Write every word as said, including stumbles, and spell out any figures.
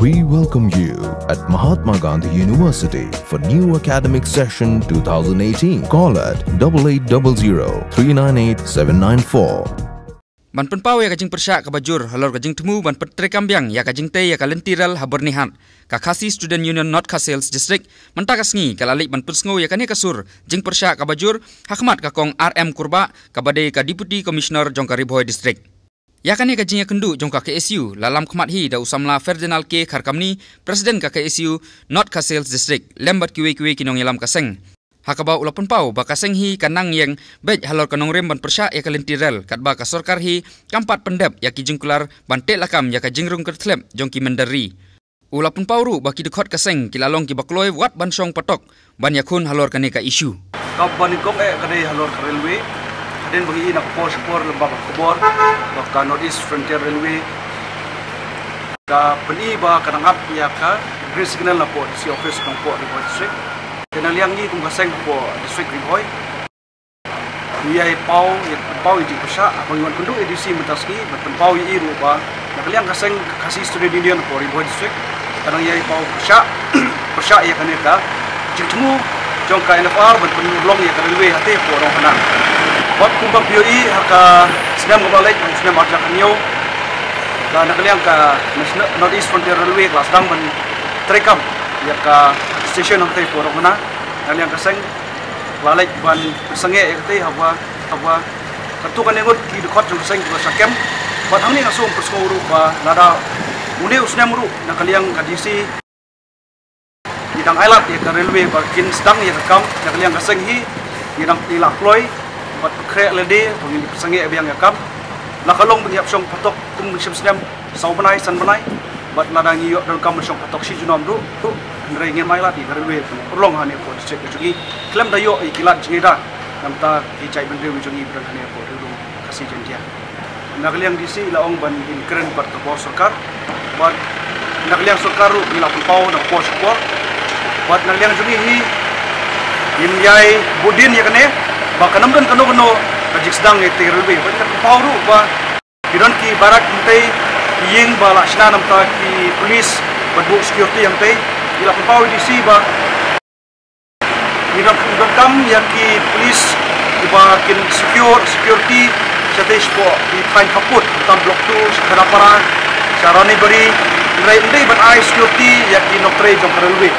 We welcome you at Mahatma Gandhi University for new academic session two thousand eighteen. Call at double eight double zero three nine eight seven nine four. Ban pynpaw ïa ka jingpyrshah kaba jur halor ka jingthmu ban pyntreikam biang ïa ka jingtei ïa ka lynti rel ha Byrnihat, ka Khasi Student Union North Khasi Hills District mynta ka sngi ka la leit ban pynsngew ïa kane ka sur jingpyrshah kaba jur ha khmat ka Kong R M Kurbah, kaba dei ka Deputy Commissioner jong ka Ri Bhoi District. Ïa kane ka jingïakynduh jong ka K S U la lam khmat hi da u samla Ferdinand K Kharkamni, President ka K S U North Khasi Hills District, lem bad kiwei kiwei ki nongïalam ka seng. Ha kaba u la pynpaw ba ka seng hi ka nang ïeng beit halor ka nongrim ban pyrshah ïa ka lynti rel, katba ka sorkar hi kam pat pyndep ïa ki jingkular ban teh lakam ïa ka jingrung kyrthlep jong ki mynder ri. U la pynpaw ruh ba ki dkhot ka seng ki la long kiba kloi wat ban shong patok ban ïakhun halor kane ka issue. Kaba nyngkong eh ka dei halor ka railway. Hadien ba ngi ïohi na ka por sha ka por lyngba ka khubor ba ka North East Frontier Railway ka pyni ba ka nang ap ïa ka green signal napoh D C office napoh Ri Bhoi District. Te na liang ngi kum ka seng hapoh District Ri Bhoi, ngi ïai paw, ïai paw ïa jingpyrshah, haba ngi wan kynduh ïa D C mynta sngi, ban pynpaw ïa i ruh ba na ka liang ka seng ka Khasi Student Union hapoh Ri Bhoi District ka nang ïai paw pyrshah, pyrshah ïa kane ka jingthmu jong ka N F R ban pynurlong ïa ka railway hangtei hapoh Rongkhana. Bad kumba phi ïohi ha ka snem kaba la leit, snem ar hajar khathynñiew, ka na ka liang ka National North East Frontier Railway ka la sdang ban treikam ïa ka station hangtei hapoh Rongkhana. Na ka liang ka seng la leit ban pynsangeh ïa katei haba, haba katto katne ngut ki dkhot jong ka seng ki la shah kem. Bad hangne nga sngew pynsngew ruh ba lada une u snem ruh na ka liang ka D C ngi dang ailad ïa ka railway ba kin sdang ïa ka kam, na ka liang ka seng hi ngi dang, ngi la kloi bad pynkhreh lade ba ngin pynsangeh biang ïa ka kam. La ka long ba ngi hap shong patok kum shim snem saw bnai san bnai, bad lada ngi ïoh donkam ban shong patok shi junom ruh, ruh hynrei ngim ailad ïa ka railway ban urlong hangne hapoh district ka jong ngi khlem da ïoh ïa ki lad jingïada na ka bynta ki jaitbynriew jong ngi ba don hangne hapoh Ri Lum Khasi Jaiñtia. Na ka liang D C la ong ban ïakren bad ka bor sorkar, bad na ka liang sorkar ruh ngi la pynpaw na ka por sha ka por. Bad na ka liang jong ngi hi ngin ïai buddien ïa kane ba kan ym don kano kano ka jingsdang ïa katei ka railway. Bad ngi la pynpaw ruh ba ki don ki barak hangtei, ki ïing ba la shna na ka bynta ki police ban buh security hangtei. Ngi la pynpaw ïa D C ba ngi don, ngi donkam ïa ki police kiba kin secure, security shatei shapoh ki thaiñ khappud, khamtam Block Two, sha Khanapara, sha Ranibari. Hynrei ym dei ban ai security ïa ki nongtrei jong ka railway.